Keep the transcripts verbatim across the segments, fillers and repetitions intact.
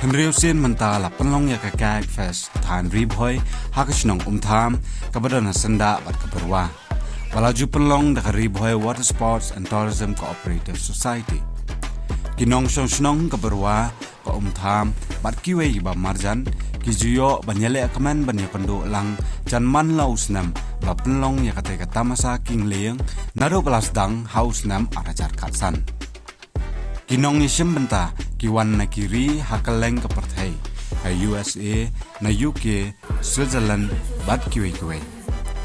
Hynriew sien mynta la pynlong ïa ka Kayak Fest than Ri Bhoi ha ka shnong Umtham, kaba don ha syndah bad ka Byrwa, ba la ju pynlong da ka Ri Bhoi Water Sports and Tourism Cooperative Society. Ki nongshong shnong ka Byrwa, ka Umtham bad kiwei kiba marjan ki ju ïoh ban ïaleh kmen ban ïakynduh lang jan man la u snem ba la pynlong ïa katei ka tamasa kyngliang naduh ba la sdang ha u snem ar hajar khatsan. Ki nongïashim bynta ki wan na ki ri ha kylleng ka pyrthei, ha U S A, na U K, Switzerland bad kiwei kiwei.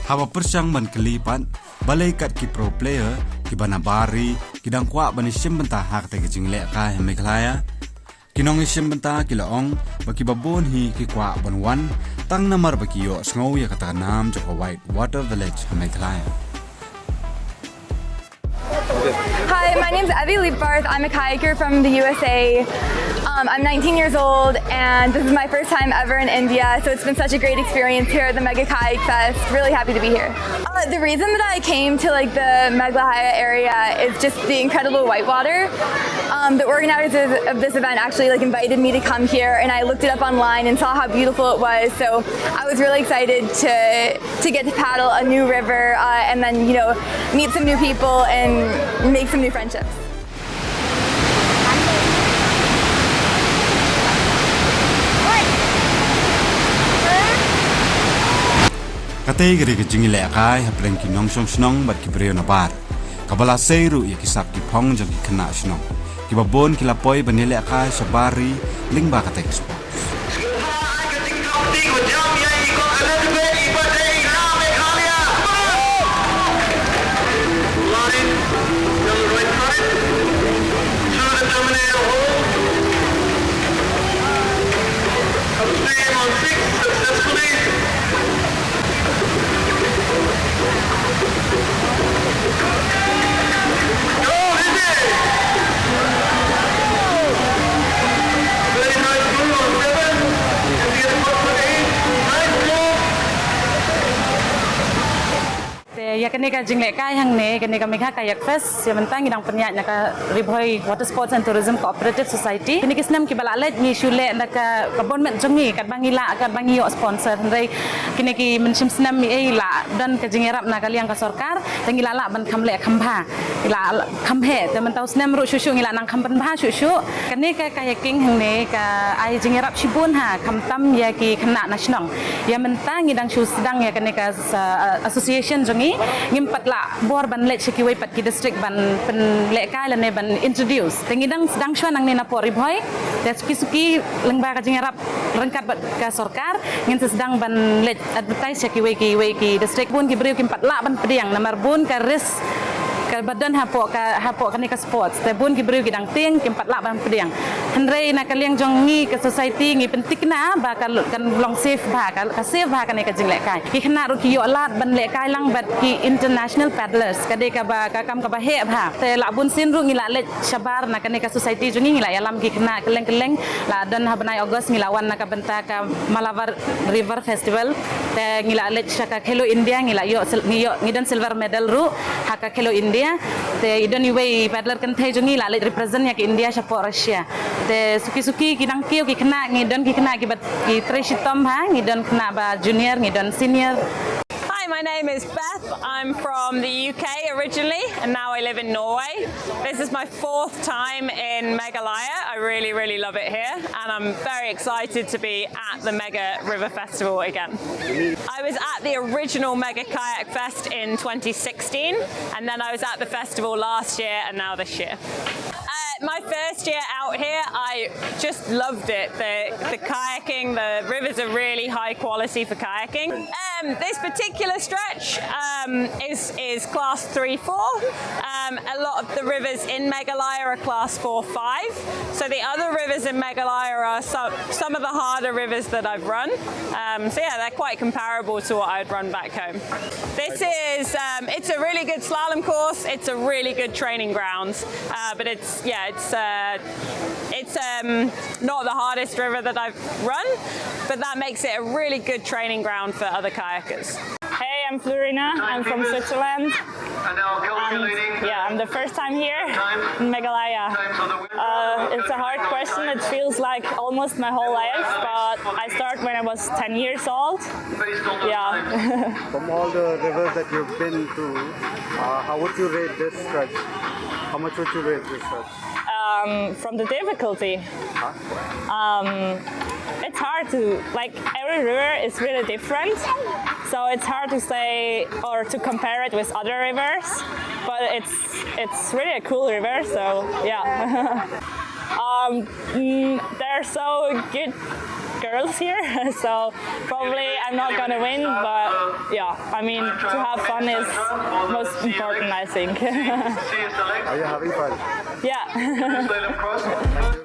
Haba pyrshang ban kylli pat balei kat ki pro player kiba na bar ri ki dang kwah ban ïashim bynta ha katei ka jinglehkai ha Meghalaya, ki nongïashim bynta ki la ong ba kiba bun hi ki kwah ban wan tang namar ba ki ïohsngew ïa kata ka nam jong ka White Water Village ha Meghalaya. Hi, my name's Evie Leaparth. I'm a kayaker from the U S A. Um, I'm nineteen years old, and this is my first time ever in India, so it's been such a great experience here at the Mega Kayak Fest. Really happy to be here. Uh, the reason that I came to like the Meghalaya area is just the incredible whitewater. Um, the organizers of this event actually like invited me to come here, and I looked it up online and saw how beautiful it was. So I was really excited to to get to paddle a new river uh, and then, you know, meet some new people and make some new friendships. Katei ka dei ka jingïalehkai hapdeng ki nongshong shnong bad ki briew na bar, kaba la sei ruh ïa ki sap ki phong jong ki khynnah shnong, kiba bun ki la poi ban ïalehkai sha bar ri lyngba katei ka sport. Te ïa kane ka jinglehkai hangne, kane ka Megha Kayak Fest, ïa mynta ngi dang pynïaid na ka Ri Bhoi Water Sports and Tourism Cooperative Society. Kine ki snem kiba la leit ngi shu leh na ka, ka bun met jong ngi, katba ngi lah, katba ngi ïoh sponsor. Hynrei kine ki mynshem snem ei la don ka jingïarap na ka liang ka sorkar, te ngi la lah ban kham leh kham bha. Ngi la kham heh, te mynta u snem ruh shuh shuh ngi la nang kham pynbha shuh shuh. Kane ka kayaking hangne ka ai jingïarap shibun ha, khamtam ïa ki khynnah na shnong. Ïa mynta ngi dang shu sdang ïa kane ka sa, association jong ngi, ngim pat lah bor ban leit sha kiwei pat ki district ban pynlehkai lane ban introduce. Te ngi dang sdang shuwa nangne na Port Ri Bhoi. Te suki suki lyngba ka jingïarap ryngkat bad ka sorkar, ngin sa sdang ban leit advertise sha kiwei kiwei ki district. Bun ki briew kim pat lah ban pdiang namar bun ka risk kaba don hapoh ka, hapoh kane ka sports. Te bun ki briew ki dang tieng, kim pat lah ban pdiang. Hynrei na ka liang jong ngi ka society ngi pynthikna ba ka, kan long safe bha, ka, ka safe bha kane ka jinglehkai. Ki khynnah ruh ki ïoh lad ban lehkai lang bad ki international paddlers. Ka dei kaba, ka kam kaba heh bha. Te la bun sien ruh ngi la leit shabar na kane ka society jong ngi, ngi la ïalam ki khynnah kylleng kylleng. La don ha bnai August ngi la wan na ka bynta ka Malabar River Festival. Te ngi la leit sha ka Khelo India, ngi la ïoh sil-, ngi ïoh, ngi don silver medal ruh ha ka Khelo India. Te i don iwei i paddler kynthei jong ngi la leit represent ïa ka India shapoh Russia. Te suki suki ki dang kiew ki khynnah, ngi don ki khynnah kiba ki trei shitom bha, ngi don khynnah ba junior, ngi don senior. Hi, my name is Beth. I'm from the U K originally, and now I live in Norway. This is my fourth time in Meghalaya. I really, really love it here, and I'm very excited to be at the Mega River Festival again. I was at the original Mega Kayak Fest in twenty sixteen, and then I was at the festival last year and now this year. Uh, my first year out here, I just loved it. The, the kayaking, the rivers are really high quality for kayaking. Um, this particular stretch um, is, is class three four. Um, a lot of the rivers in Meghalaya are class four five. So the other rivers in Meghalaya are some, some of the harder rivers that I've run. Um, so yeah, they're quite comparable to what I'd run back home. This is, um, it's a really good slalom course. It's a really good training ground. Uh, but it's, yeah, it's, uh, it's um, not the hardest river that I've run, but that makes it a really good training ground for other kayakers. Hey, I'm Florina. I'm from Switzerland. And yeah, I'm the first time here in Meghalaya. Uh, it's a hard question. It feels like almost my whole life, but I started when I was ten years old. Yeah. From all the rivers that you've been to, uh, how would you rate this stretch? How much would you rate this stretch? Um, from the difficulty, um, it's hard to, like, every river is really different, so it's hard to say or to compare it with other rivers. But it's it's really a cool river, so yeah. um, mm, there are so good girls here, so probably I'm not gonna win, but yeah, I mean, to have fun is most important, I think. Are you having fun? Yeah.